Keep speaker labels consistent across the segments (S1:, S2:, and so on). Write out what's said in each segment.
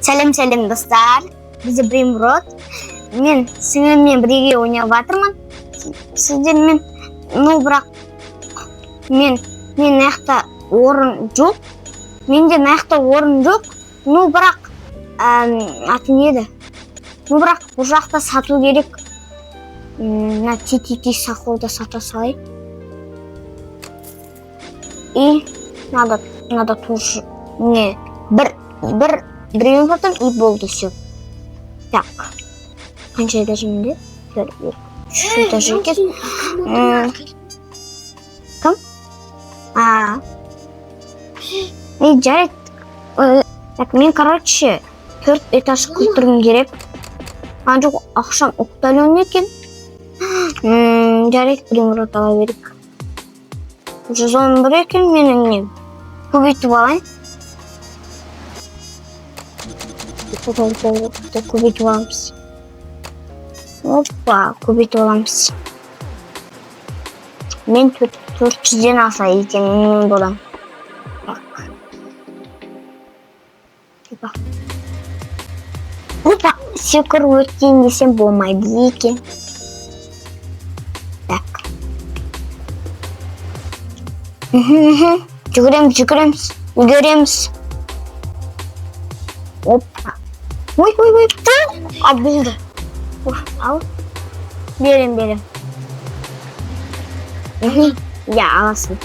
S1: Сәлем, сәлем, достар. Бізде Брейнрот. Мен сіңіліммен бірге ойнап жатырмын. Сіздермен, ну, бірақ мен мына жақта орын жоқ. Менде мына жақта орын жоқ. Ну, бірақ аты не еді? Ну, бірақ бұл жақта сату керек. Мына ТТТ сақолды сата салайын. И надо тоже не бір біреуін сатамын, и болды, все. Так. Қанша этаж менде? Бір, екі, үш этаж екен. Кім? А. И жарайды. Так, мен, короче, төрт этаж қылдырғым керек. А, жоқ, ақшам удаленный екен. Жарайды, брейнрот ала берейік. 111 екен менің нем. Көбейтіп алайын. Көбейтіп аламыз. Опа, көбейтіп аламыз. Мен 400-ден аса екен боламын. Так. Опа. Опа, секіріп өткен десем болмайды екен. Так. Мхм. Жүгіреміз, жүгіреміз, үлгереміз. Опа. Ой, ой, ой. А, болды. Уф, ал. Берем, берем. Мхм. Иә, аласың.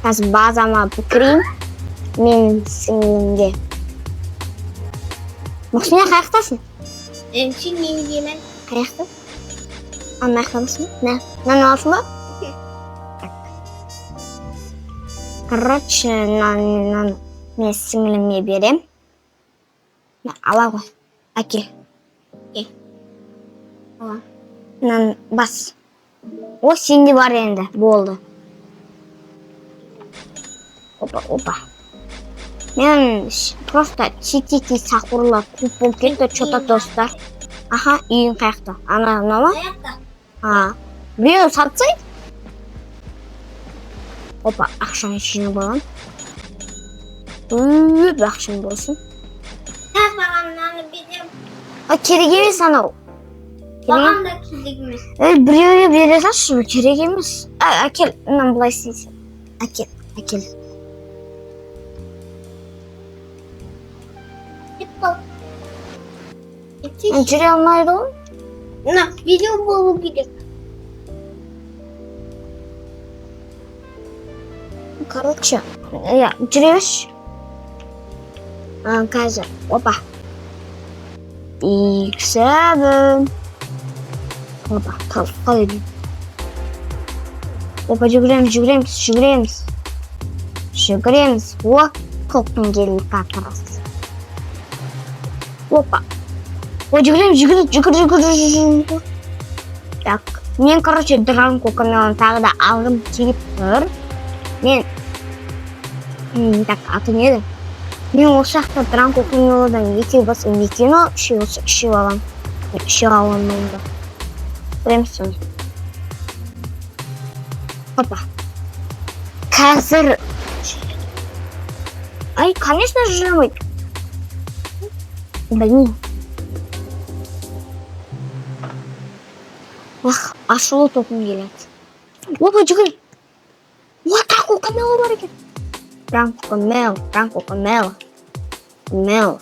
S1: Қазір базама кірейін. Мен сіңлімге. Мұхсина, қай жақтасың?
S2: Сен мендемін.
S1: Қай жақта? А, мына жақтамысың? Мына, мынаны аласың ба? Так. Короче, мынаны мен сіңліме берем. Мына, ала ғой. Әкел. Кел. Ала. Мынаны бас. О, сенде бар енді. Болды. Опа, опа. Мен просто ТТТ сахурлар көп болып кетті, что-то, достар. Аха, үйің қай жақта? Ана, мына ма?
S2: Аяқта.
S1: А, біреуін сатсай? Опа, ақшаны жинап аламын. Көп ақшам болсын.
S2: Қазір маған мынаны берем.
S1: А, керек емес анау. Керек.
S2: Маған да керек емес.
S1: Ей, біреуге бере салшы, керек емес. А, әкел, мынаны былай істейсің. Әкел, әкел.
S2: Кет қал.
S1: Мен жүре алмайды ғой.
S2: Мына видео болу керек.
S1: Короче, иә, жүре берші. А, қазір, опа. X7. Опа, қалай деймін. Опа, жүгіреміз, жүгіреміз, жүгіреміз. Жүгіреміз. О, топтың келді как раз. Опа. О, жүгіреміз, жүгір, жүгір, жүгір, жүгір, жүгір. Так, мен, короче, Дранко каналын тағы да алғым келіп тұр. Мен, так, аты не еді? Мен осы жақта Дранко каналдан екеу болса екеуін ал, үшеу болса үшеу аламын. Мен үшеу аламын онда. Көреміз соны. Опа. Қазір... Ай, конечно, жүре алмайды. Білмеймін. Ах, ашулы топым келеді. Опа, жүгір. О, Дранко Камело бар екен. Дранко Камело, Дранко Камело. Камело,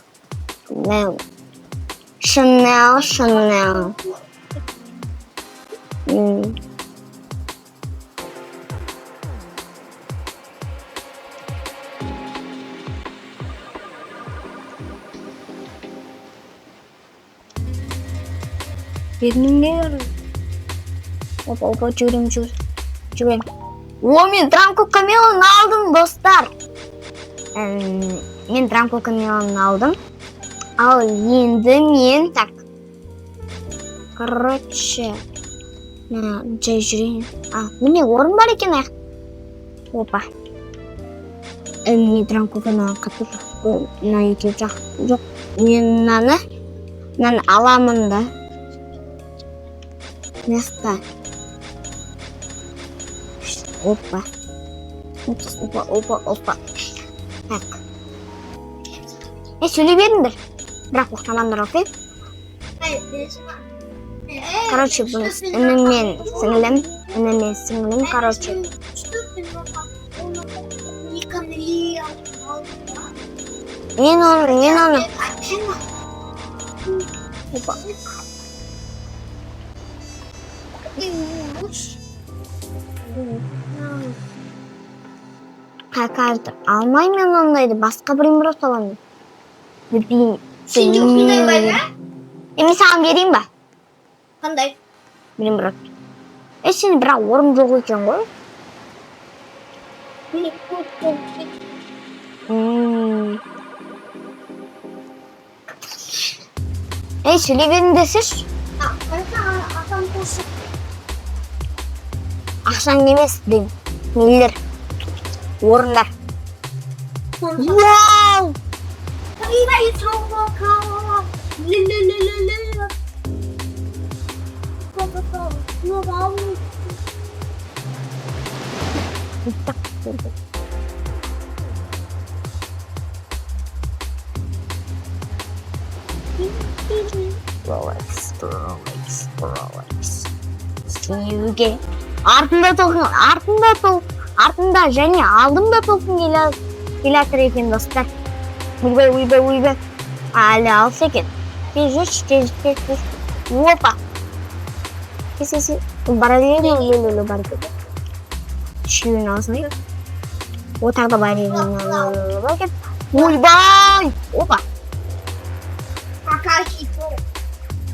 S1: Камело. Шанел, Шанел. Бермеңдер. Опа, опа, жүгірем, жүгір. Жүгірем. О, мен Дранко Камелоны алдым, достар. Мен Дранко Камелоны алдым. Ал енді мен, так. Короче, мына жай жүрейін. А, міне орын бар екен аяқ. Опа. Мен Дранко Камелоны қатты жақсы көремін. Мына екеуі жоқ. Мен мынаны аламын да. Мына жақта. Опа. Опа, опа, опа. Так. Е, сөйлей беріңдер. Бірақ тоқтамаңдар, окей? Короче, бұл інім мен сіңілім, інім мен сіңілім, короче. Мен оны. Опа. Қазір алмаймын мен ондайды, басқа брейнрот аламын. Білмеймін.
S2: Сенде осындай бар ма?
S1: Е, мен саған берейін ба?
S2: Қандай?
S1: Брейнрот. Е, сенде бірақ орын жоқ екен ғой. Ей, сөйлей беріңдерші. Ақшаң емес, деймін. Нелер? Орындар. Вау! Так, Rolex, Rolex, Rolex. Сүйуге. Артында толқын, артында тол, артында және алдымда толқын келе жатыр екен, достар. Ойбай, ойбай, ойбай. Әлі алыс екен. Тез жүрші, тез, тез, тез. Опа. Тез, тез, тез. Балерина, лө, бар екен. Үшеуін алсын. О, тағы да балерина, лө, лө, бар екен. Ойбай! Опа.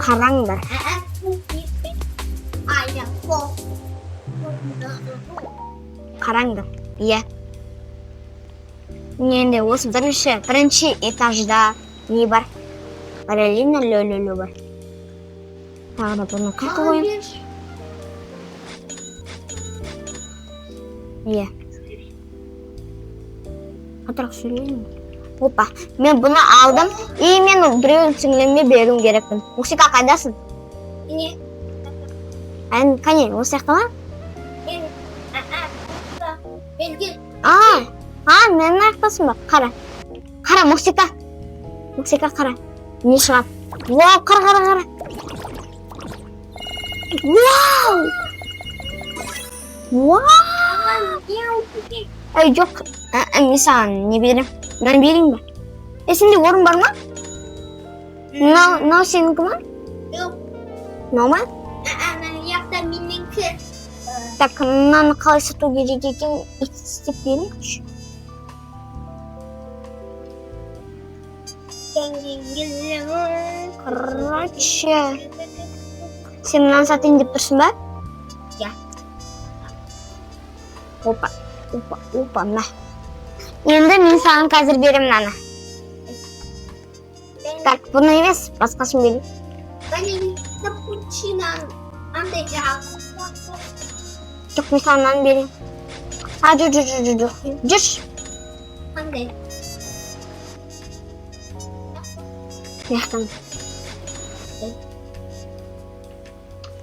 S1: Қараңдар. Қараңдар. Иә. Енді осы бірінші этажда не бар? Балерина лө, лө, лө бар. Тағы да бұны қайта қояйын. Иә. Қаттырақ сөйлейін. Опа, мен бұны алдым. И мен біреудің сіңліме беруім керекпін. Мусика, қайдасың?
S2: Не.
S1: Ән, қане, осы жақта ма?
S2: Белгі.
S1: А, а, мен аяқтасың ба? Қара. Қара, Мусика. Мусика, қара. Не шығады? Вау, қара, қара, қара. Вау! Вау! Ай, жоқ. Мен саған не беремін? Мынаны берейін ба? Е, сенде орын бар ма? Мынау сенікі ма?
S2: Жоқ.
S1: Мынау ма?
S2: Ана жақта менікі.
S1: Так, мынаны қалай сату керек екен, істеп берейінші. Короче, сен мынаны сатайын деп тұрсың ба?
S2: Иә.
S1: Опа, опа, опа, мына. Енді мен саған қазір беремін мынаны. Так, бұны емес, басқасын берейін.
S2: Капучино. Андай жақ.
S1: Жоқ, мен саған мынаны берейін. А, жоқ, жоқ, жоқ, жоқ, жоқ. Жүрші.
S2: Қандай?
S1: Мына жақтан.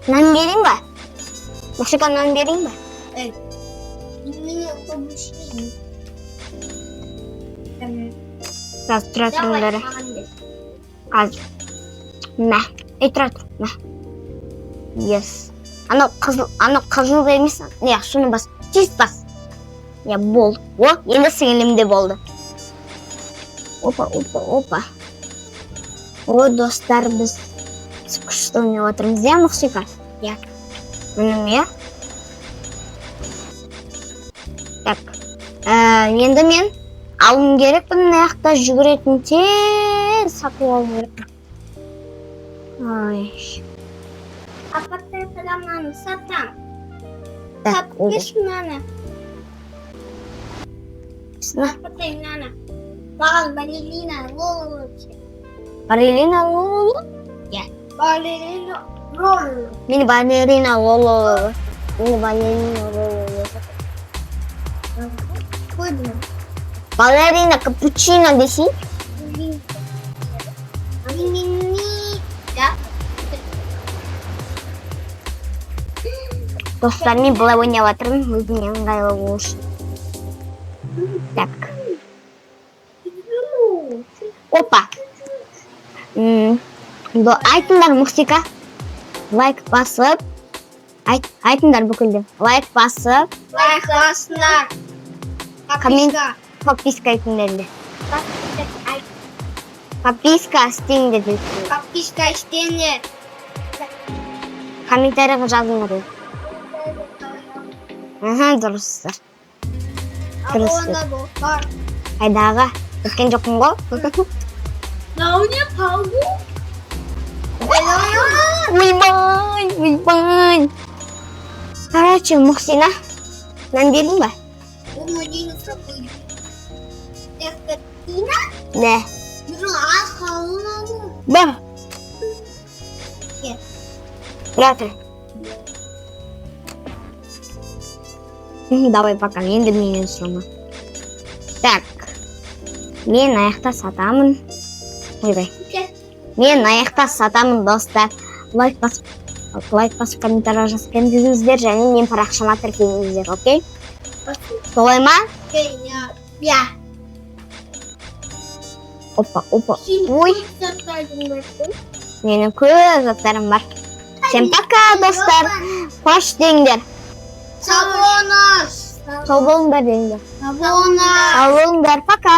S1: Мынаны берейін ба? Мусика, мынаны берейін ба?
S2: Мен капучино.
S1: Қазір тұра тұрыңдар. Қазір. Мә. Ей, тұра тұр. Мә. Yes. Анау қызыл, анау қызыл емес. Не, шуны бас. Тез бас. Я, болды. О, енді сіңілімде болды. Опа, опа, опа. О, достар, біз күшті ойнап отырмыз, иә, Мұқсика?
S2: Иә.
S1: Міне, иә? Так. Енді мен алуым керек мына жақта жүгіретін, тез сатып алуым керек. Ай.
S2: Апатай мынаны сатам.
S1: Так,
S2: Сатып берші мынаны.
S1: На.
S2: Апатай мынаны. Маған балерина Лоло.
S1: Балерина Лоло?
S2: Иә. Балерина Лоло.
S1: Мені балерина Лоло. Мені балерина Лоло.
S2: Қойдым.
S1: Балерина капучино десей.
S2: Мини. Да.
S1: Достар, мен былай ойнап жатырмын, өзіме ыңғайлы болу үшін. Так. Опа. Айтыңдар, Мұхсика, лайк басып, айтыңдар бүкілде. Лайк басып,
S2: Лайк басыңдар.
S1: Коммент.
S2: Подписка.
S1: Подписка айтыңдар де. Подписка істеңдер де.
S2: Подписка істеңдер.
S1: Комментарийға жазыңдар де. Аха, дұрыстар. Дұрыс.
S2: Абонда достар.
S1: Қайдағы? Өткен жоқпын ғой.
S2: Мынау не палгу?
S1: Ойбай, ойбай. Короче, Мұхсина, нан бердің ба?
S2: Бұл.
S1: Не.
S2: Аз қалын.
S1: Бар.
S2: Кел.
S1: Тұра тұр. Давай, пока. Енді менен сұрама. Так. Мен аяқта сатамын. Ойбай. Мен аяқта сатамын, достар. Лайк басып, лайк басып, комментарий жазып кетіңіздер және мен парақшама тіркеліңіздер, окей? Солай ма?
S2: Я.
S1: Опа, опа. Ой, менің көп заттарым бар. Всем пока, достар. Қош деңдер.
S2: Сау болыңыз.
S1: Сау болыңдар деңдер.
S2: Сау болыңыз.
S1: Сау болыңдар, пока.